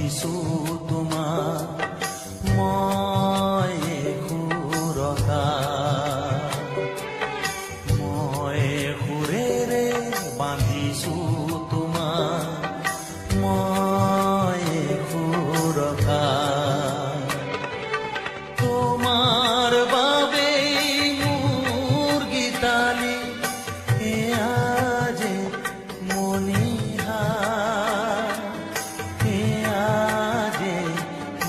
বান্ধিছো তোমাক মই সুৰকা, মই সুৰেৰে বান্ধিছো তোমাক মই সুৰকা। তোমাৰ বাবে মোৰ গীতালি এয়া যে মণিহাৰ, এয়া যে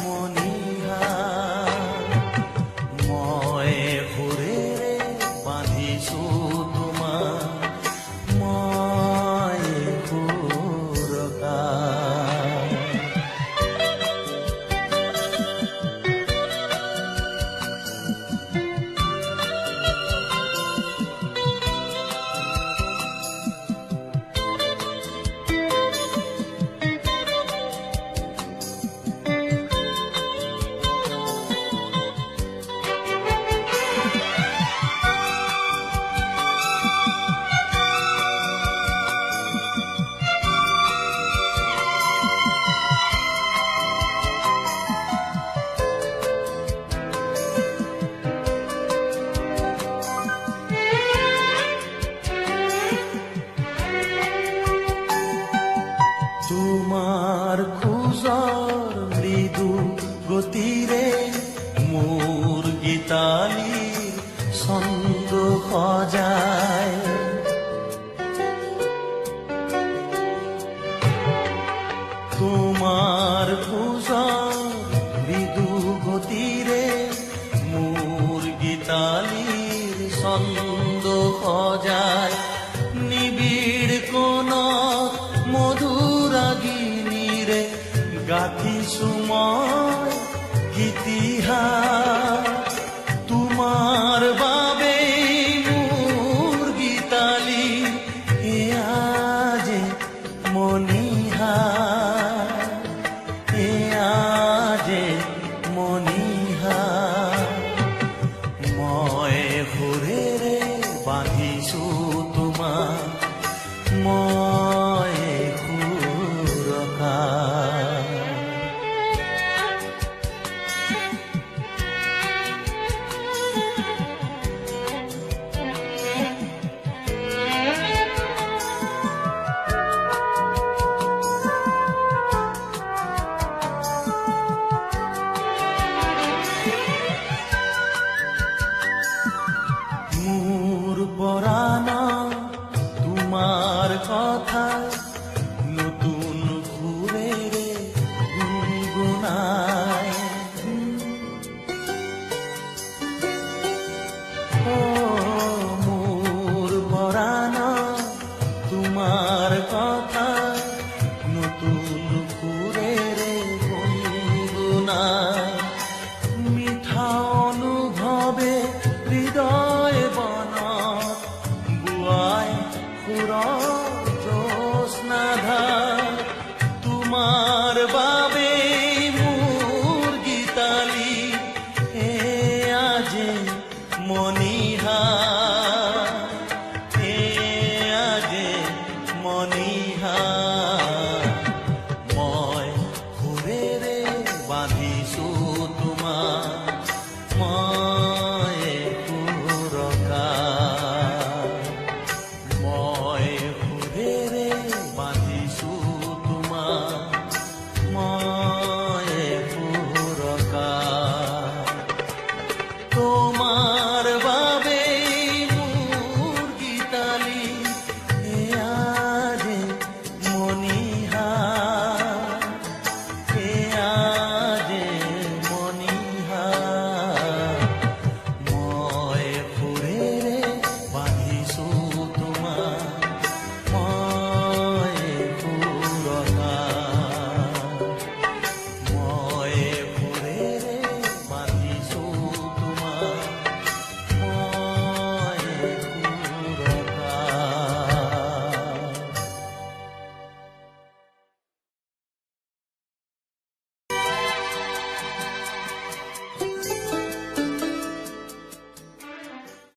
মণিহাৰ। মই সুৰেৰে বান্ধিছো তোমাক মই সুৰকা। তোমাৰ খোজৰ মৃদু গতিৰে মোৰ গীতালিৰ ছন্দ সজায়, তোমাৰ খোজৰ মৃদু গতিৰে মোৰ গীতালিৰ ছন্দ সজায়। নিবিড় কোণত মধুৰাগিনীৰে গাঁথিছো মই গীতিহাৰ। তোমাৰ বাবে মোৰ গীতালি এয়া যে মণিহাৰ, এয়া যে মণিহাৰ। মই সুৰেৰে বান্ধিছো তোমাক মই সুৰকা। মোৰ পৰা